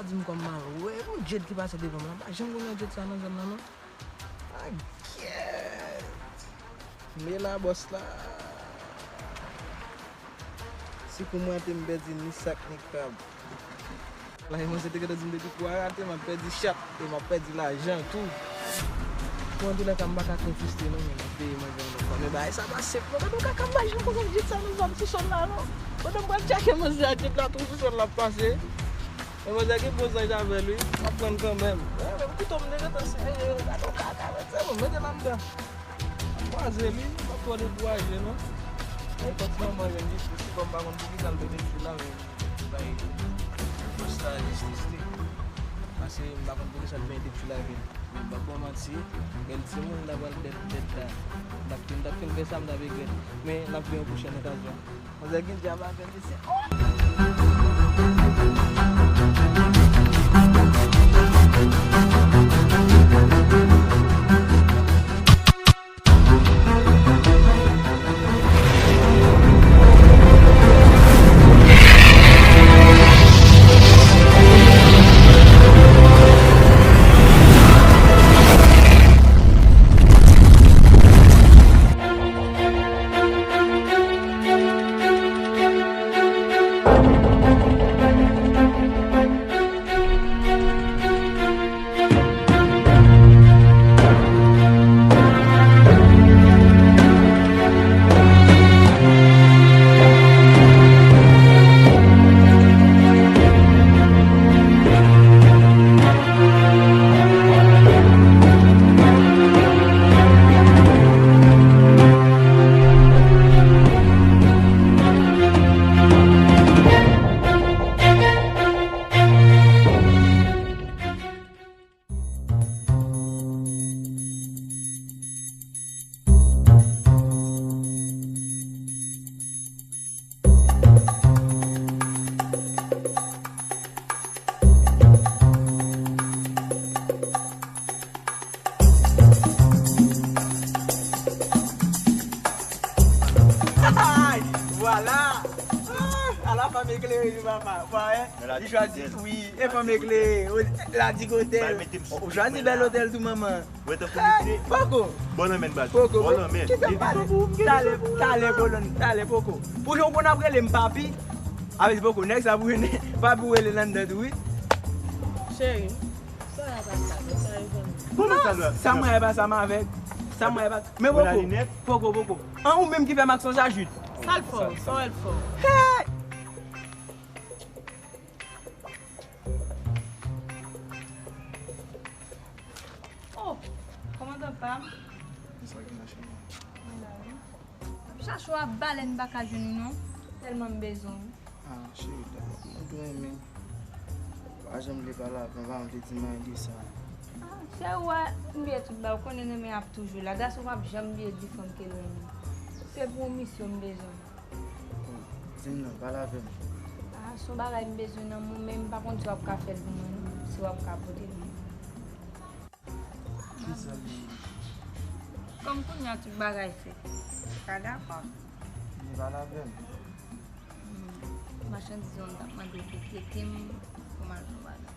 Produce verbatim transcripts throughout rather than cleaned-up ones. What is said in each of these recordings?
Di m kòm m al wè yon jet ki pase devan m la. M pa janm konn wè jet sa nan zòn nan, non. A gyèt! Men la, bòs la. Si pou m rate, m pèdi ni sak, ni krab. La, e mwen se te gentan di m depi kou a rate, m ap pèdi chat e m ap pèdi lajan tou. Bon, antoulèka, m pa ka twò fristre non, men m ap peye manje yon lòt fwa. Men bagay sa pa senp non. Gade yon kaka m pa janm konn jet sa nan zòn sou sòl la non. Pandan m pral tcheke manje a, jet la tou sou sòl la ap pase. E manzè gen bon zanj avè l wi, m ap pran l kanmenm. E, men pito m te gentan se, e, gade yon kaka, men se bon, mete l anndan. M ap kwaze li, m ap twò dekouraje non. E, kòm ti manman jwenn jistis, si kòm m pa konn poukisa l mete tchou la, men bay bòs la jistis li. Paske m pa konn poukisa l mete tchou la vin. Men m p ap ba w manti, gen timoun m ta pral bèt bèt la. M t ap fin, m t ap fin fè sa, m t ap regrèt. Men n ap gen yon pwochèn okazyon. Manzè gen djab avè l, mesye. Ay, vwala! Ah, ala fanm eklere wi papa. Ou pa wè? Li chwazi, wi, e fanm eklere. La di otèl. Ou chwazi bèl otèl tou, manman. Ay, poko. Poko, poko. Kite m pale. Talè, talè, kolòn, talè, poko. Pou jan w konn ap rele m papi, avè poko, nèg sa pou rele, papi ou rele l anndan tou, wi. Cheri, sa a pa sa, sa a e fanmi. Kòman sa dwe? Sa mwen e pa sa m avèk. Sa mwen e pa. Men poko, poko, poko. An ou menm ki fè m ak Sonja Jid. Sa l fè w, sa w wè l fè w. Hey! Oh, kòmandan pa m. Sa gen nan chèn nan? Mwen la wi. M ap chache w a balèn m pa ka jwenn ou non. Tèlman m bezwen w. Ah, cheri, mwen tou renmen. Pa janm vle pale avè m, pa janm vle di m anyen de sa. Ah, cheri, w a, m byen tout ba, ou konnen renmen ap toujou la. Gason p ap janm bliye di fanm ke l renmen. Se pou yon misyon m bezwen w. Di m non, pale avè m. Ah, se yon bagay m bezwen nan men w, men m pa konn si w ap ka fè l pou mwen non, si w ap ka pote l mwen. Kòm kounye a tout bagay fèt, ou ka dakò? Vin pale avè m. Hmm. Machandiz yo m t ap mande w pou prete m pou m al fè yon bagay.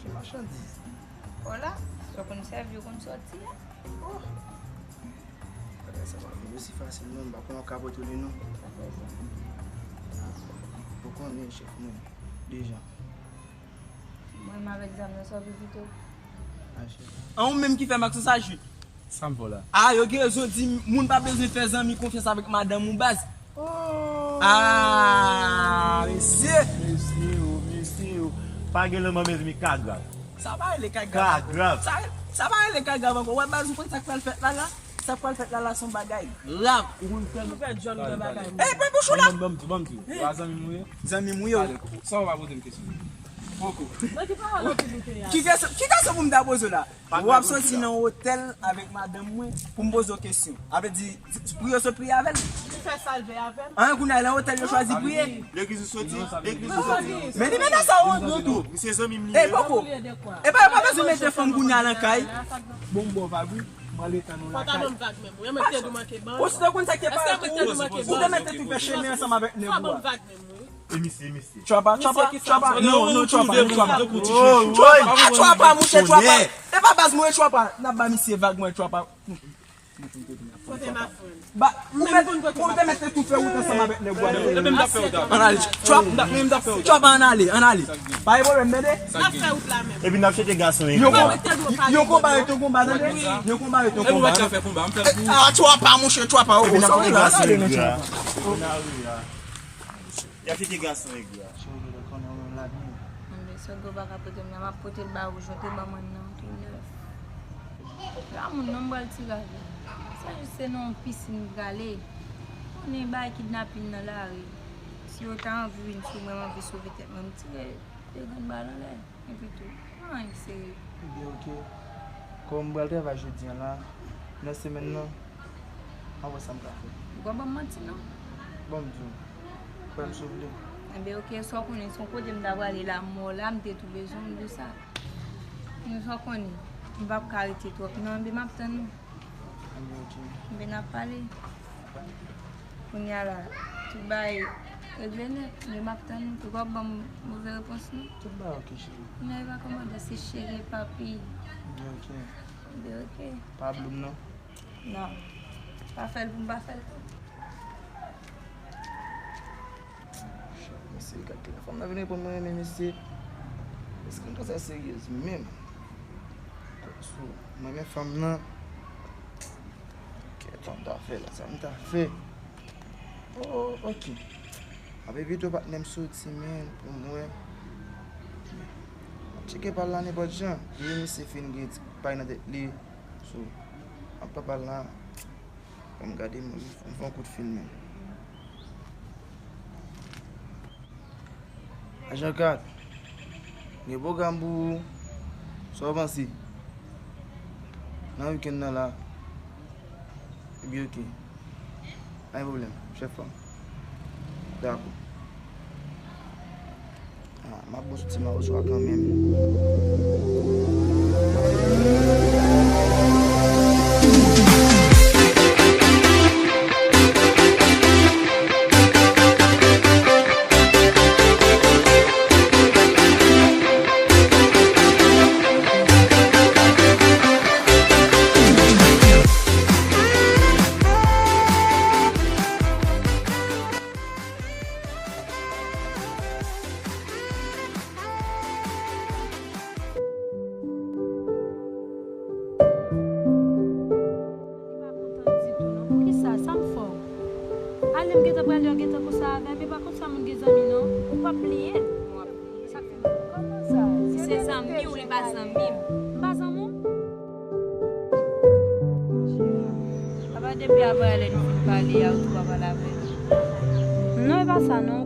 Ki machandiz? Vwala, sa w konn sèvi, w konn sòti a. Oh! Bagay sa pa vin osi fasil non, m pa konn w ka pote li non. Sa fè sa. Ou konnen chèf mwen, deja. Mwen menm avèk zam nan, sa w vle pito? An ou menm ki fè m ak Sonja Jid. Sa m fè w la? Ah, yo gen rezon di moun pa bezwen fè zanmi konfyans avèk madanm ou baz. Oh! Ah, mesye! Mesye o, mesye o. Pa gen lanmò mezanmi, ka grav. Sa pa rele ka grav. Ka grav. Sa, sa pa rele ka grav ankò. Wè baz, ou konn sa k pral fèt la la? Sa k pral fèt la la se yon bagay grav. Ou konn tèlman. Ou fè John nan bagay. Eh, pran bouch ou la. Ban m di, ban m di. Pa zanmi m ou ye? Zanmi m ou ye. Sa w pa poze m kesyon. Poko. Nan ki pawòl ou te boute a? Ki kesyon, ki kesyon pou m ta poze w la? W ap soti nan otèl avèk madanm mwen pou m poze w kesyon. A vle di, pou yo sot priye avè l? Li fè salve avè l. An, kounye a nan otèl yo chwazi priye. Legliz ou soti, legliz ou soti. Men li mete sa wont nou tou. Misye zanmi m li ye. E poko. E pa yo pa bezwen mete fanm kounye a nan kay. Bon, m ba w vag wi. M ale tann ou lakay. Fò ta ban m vag menm wi. Mete dou manke ban. Ou si te konn sa k te parèt ou, ou te mete tou fè chemen ansanm avèk nèg ou a. Fò ban m vag menm wi. E misye, misye. Chwapa, chwapa, chwapa. Non, non, chwapa, non, chwapa. Chwapa, chwapa, mouche, chwapa. E pa baz mwen, chwapa. N ap ba misye vag, mwen, chwapa. Kote ma fran? Ba, ou mèt, ou te mèt etoufe wout ansanm avèk nèg Gwadloup. Ann ale, chwapa, ann ale, ann ale. Pa gen pwoblèm, tande. N ap fè wout la menm. Epi n ap chete gason yo. Yon konba ret yon konba, tande. Yon konba ret yon konba. Ah, chwapa, mouche, chwapa. Epi n ap chete gason yo. Y ap chete gason yo. Cheri, ou konnen ou menm l ap byen. Mwen, sòt gwo pa ka pote m nan, m ap pote l ba ou, jan w te ban mwen nan, tou nèf. La moun nan m pral tire avè l. Sa jis se nan yon pisin m prale. Konnen bagay kidnapin nan lari. Si yo ta anvi vin sou mwen, m anvi sove tèt mwen, m tire de grenn bal anlè. Epi tou, pa anyen ki serye. Ebyen, oke. Kòm m pral travay jodi a la, nan semèn nan, m ap wè sa m ka fè. Ou pa ban m manti, non. Bon, m di w. Kwè m si w vle. Enben, oke, sa w konnen, se yon kote m ta prale la, m wè w la, m te tou bezwen w, m di w sa. Men sa w konnen, m p ap ka rete twòp, non, enben, m ap tann ou. Enben, oke. Enben, n ap pale. Kounye a la, tout bagay regle nèt, men m ap tann ou, ou p ap ban m move repons, non. Tout bagay oke, cheri. Kounye a, e pa kòmandan, se cheri e papi. Enben, oke. Enben, oke. Pa blo m, non. Non. Pa fè l pou m pa fè l tou. Mesye, gad kilè fanm nan vin reponn mwen renmen mesye. Èske m ta sa seryez menm? Sou, mwen renmen fanm nan. Kèt, sa m ta fè la, sa m ta fè? Oh, oke. Ape pito patnè m soti, men, pou m wè. M ap tcheke bal la nenpòt jan. Depi misye fin gen ti pay nan tèt li. So, m ap pran bal la. Ban m gade, m, m fè yon kout filme. Ajan kat, gen pwogram pou ou. Sa w panse? Nan wikenn nan la. Ebyen, oke. Pa gen pwoblèm, chèf pa m. Dakò. Ah, m ap bon sou ti mawozo a kanmenm. Li pa kontan ditou non. Poukisa? Sa m fè w? Ale m gentan prale, w gentan konsa avè m. E pa konsa moun gen zanmi non. Ou p ap bliye l. Sa k fè m? Kòman sa? Se zanmi w, li pa zanmi m. M pa zanmi w? Apa depi apre lè nou fin pale a, ou tou pa pale avè l? Non, e pa sa non.